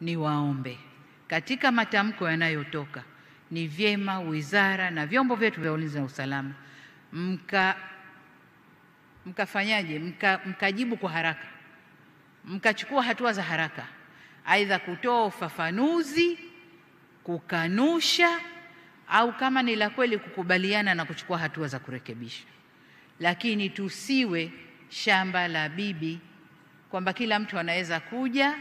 Niwaombe, katika matamko yanayotoka, ni vyema wizara na vyombo vyetu vya ulinzi na usalama mkafanyaje, mkajibu kwa haraka, mkachukua hatua za haraka, aidha kutoa ufafanuzi, kukanusha, au kama ni la kweli kukubaliana na kuchukua hatua za kurekebisha. Lakini tusiwe shamba la bibi kwamba kila mtu anaweza kuja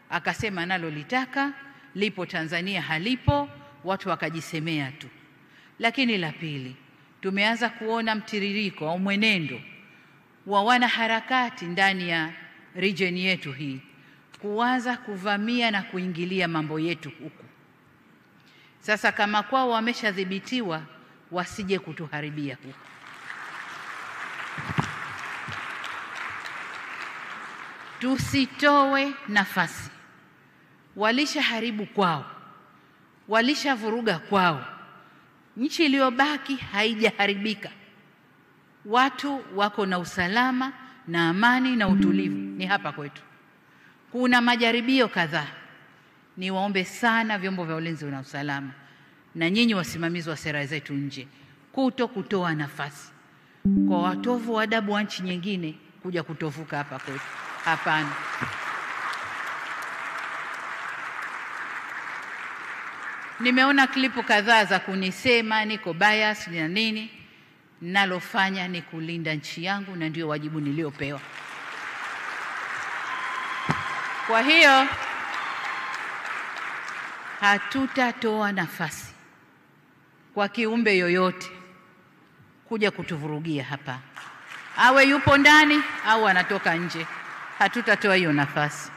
akasema nalolitaka, lipo Tanzania halipo, watu wakajisemea tu. Lakini la pili, tumeanza kuona mtiririko au mwenendo wa wanaharakati ndani ya region yetu hii kuanza kuvamia na kuingilia mambo yetu huku. Sasa kama kwao wameshadhibitiwa, wasije kutuharibia huku. Tusitoe nafasi. Walishaharibu kwao, walishavuruga kwao. Nchi iliyobaki haijaharibika. Watu wako na usalama na amani na utulivu, ni hapa kwetu. Kuna majaribio kadhaa. Niwaombe sana vyombo vya ulinzi na usalama na nyinyi wasimamizi wa sera zetu nje, kuto kutoa nafasi kwa watovu wa adabu wa nchi nyingine kuja kutovuka hapa kwetu. Hapana. Nimeona klipu kadhaa za kunisema niko bias na nini. Nalofanya ni kulinda nchi yangu na ndio wajibu niliopewa. Kwa hiyo hatutatoa nafasi kwa kiumbe yoyote kuja kutuvurugia hapa, awe yupo ndani au anatoka nje. Hatutatoa hiyo nafasi.